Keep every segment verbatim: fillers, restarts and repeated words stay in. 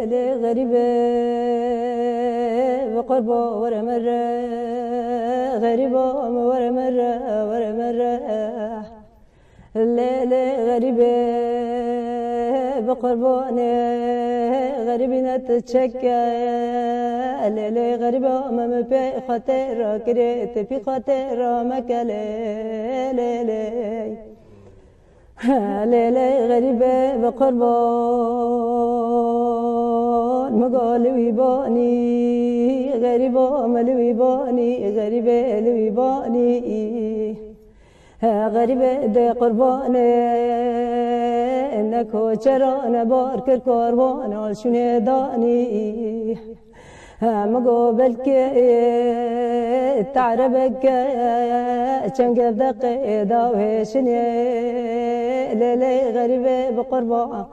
Lê xerîbê bi qurba were min re, xerîba min were min re, were min re. Lê lê xerîbê bi qurbanê, xerîbî ne tu çeke. Lê lê xerîba min, min pê xwe tê rakirê, tu pî xwe tê rameke lê, lê lê. Lê lê xerîbê bi qurban, min go li wî banî, xerîba min li wî banî, xerîbê li wî banî. Xerîbê dê qurbanê, ne koçera ne bar kir korban, al şûnê danî. Min go belkê terebeke çend gevdeqê dawêşinê. Lê lê xerîbê bi qurban,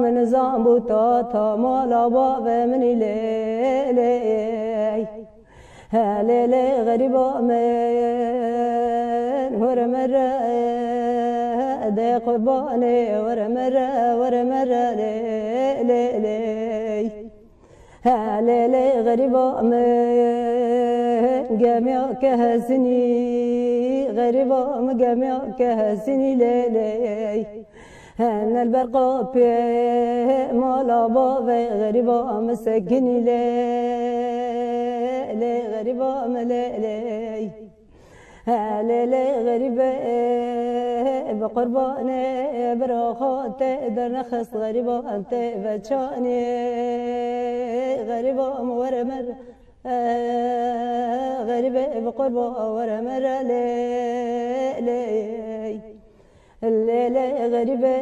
min nizam bû ta ta mala bavê min î lê lê. He lê lê xerîba min, were min re, dê qurbanê, were min re, were min re, lê lê lê. He lê lê xerîba min, gemiya ke hezinî, xerîba min gemiya ke hezinî lê lê. Hene li ber qapê mala bavê xerîba min sekinî lê, lê xerîba min lê lê. He lê lê xerîbê bi qurbanê bira xwe tê dernexist xerîba em tê veçanê. Xerîba min were min re, xerîbê bi qurba were min re lê lê. Lê lê xerîbê,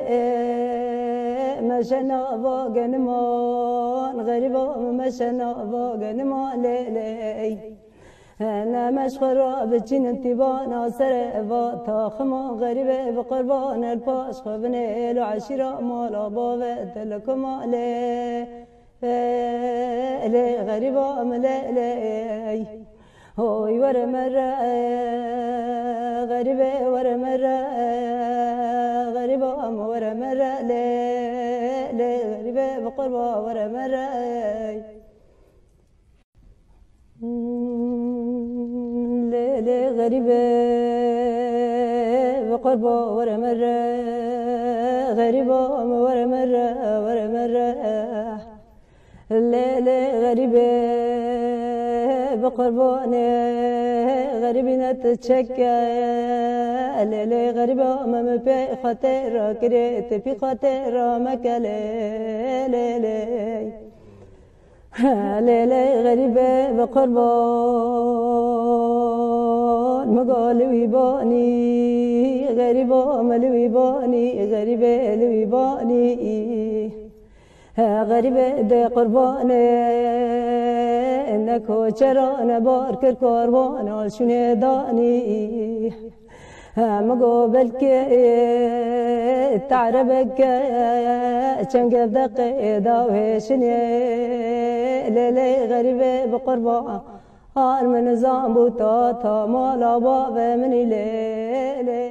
meşe nava geniman, xerîba min meşe nava geniman lê lê. Ne meşxera biçînin tîbana serê va taximan, xerîbê bi qurban el paş xwe binê êl û eşîra mala bavê dilkuma lê. Lê xerîba min lê lê. Hoy were min re, xerîbê were min re, xerîba min were min re, lê, lê xerîbê bi qurba were min re. Lê, lê xerîbê bi qurba were min re, xerîba min were min re, were min re. Lê lê xerîbê bi qurbanê, xerîbî ne tu çeke. Lê lê xerîba me min pê xwe tê rakirê, tu pî xwe tê rameke lê lê lê. Lê lê xerîbê bi qurban, min go li wî banî, xerîba me li wî banî, xerîbê li wî banî. He xerîbê dê qurbanê, ne koçera ne bar kir korban, al şûnê danî. He min go belkê terebeke, çengevdeqê dawêşinê. Lê lê xerîbê bi qurban, al min nizam bû ta ta mala bavê min î lê lê.